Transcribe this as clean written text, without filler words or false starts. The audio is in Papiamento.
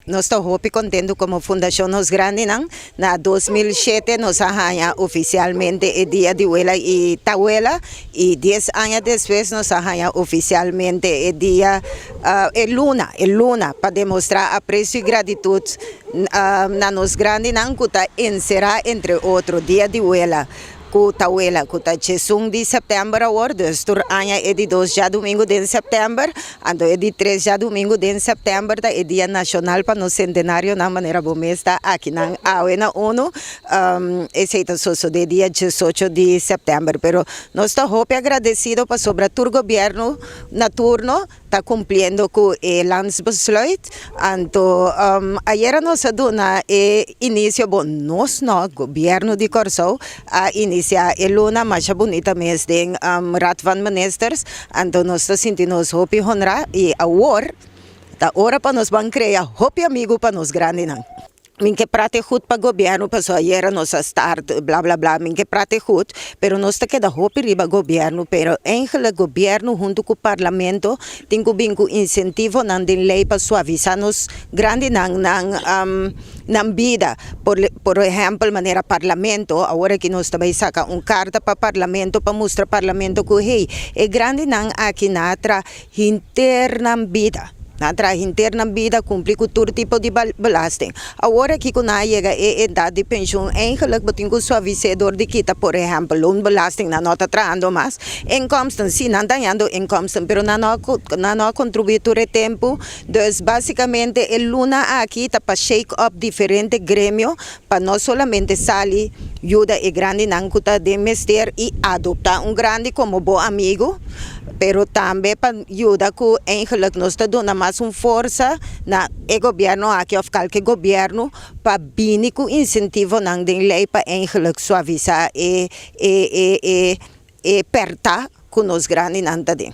Nos ta hopi contento como Fundacion Nos Grandinan. Na 2007 nos a haya oficialmente e Dia di Wela y Tawela y 10 aña despues nos a haya oficialmente e dia, e luna pa demostra aprecio y gratitud na nos grandinan, cu ta encera entre otro Dia di Wela cu Tawela, cu ta 11 di september awor. Dus tur aña e di 2 diadomingo di september, anto e di 3 diadomingo di september ta e dia nacional pa nos centenarionan, manera bo mes ta aki nan awe na ONU. Esey ta so di dia 18 di september, pero nos ta hopi agradecido pasobra tur gobierno na turno ta cumpliendo cu e landsbesluit. Anto ayera nos a duna e inicio, bon, nos no, gobierno di Corsou a inicia e luna mas bunita mes den Raad van Ministers. Anto nos ta sinti nos hopi honra y awor ta ora pa nos ban crea hopi amigo pa nos grandinan. Mi ke praat goed pa gobierno, paso ayera nos a start bla bla bla, mi ke praat goed, pero nos ta keda hopi riba gobierno, pero eigenlijk gobierno hunto cu parlamento tin cu bin cu incentivonan den ley pa suavisa nos grandinan nan bida. Por ehempel, manera parlamento, awor cu nos tambe saca un carta pa parlamento pa mustra parlamento cu, hey, e grandinan aki nan a traha henter nan bida. Nan a traha henter nan bida, cumpli cu tur tipo di belasting. Awor aki cu nan yega e edad di pensioen, eigenlijk bo tin cu suavisa door di kita, por ehempel, loonbelasting, nan no ta trahando mas. Inkomsten, si, nan ta ganando inkomsten, pero nan no contribui tur e tempo. Dus basicamente e luna aki ta pa shake up diferente gremio, pa no solamente sali yuda e grandinan cu ta den mester y adopta un grandi como bo amigo, pero tambe pa yuda cu eigenlijk nos ta duna mas un forsa na e gobierno aki of cualke gobierno pa bini cu incentivonan den ley pa eigenlijk suavisa e perta cu nos grandinan ta den.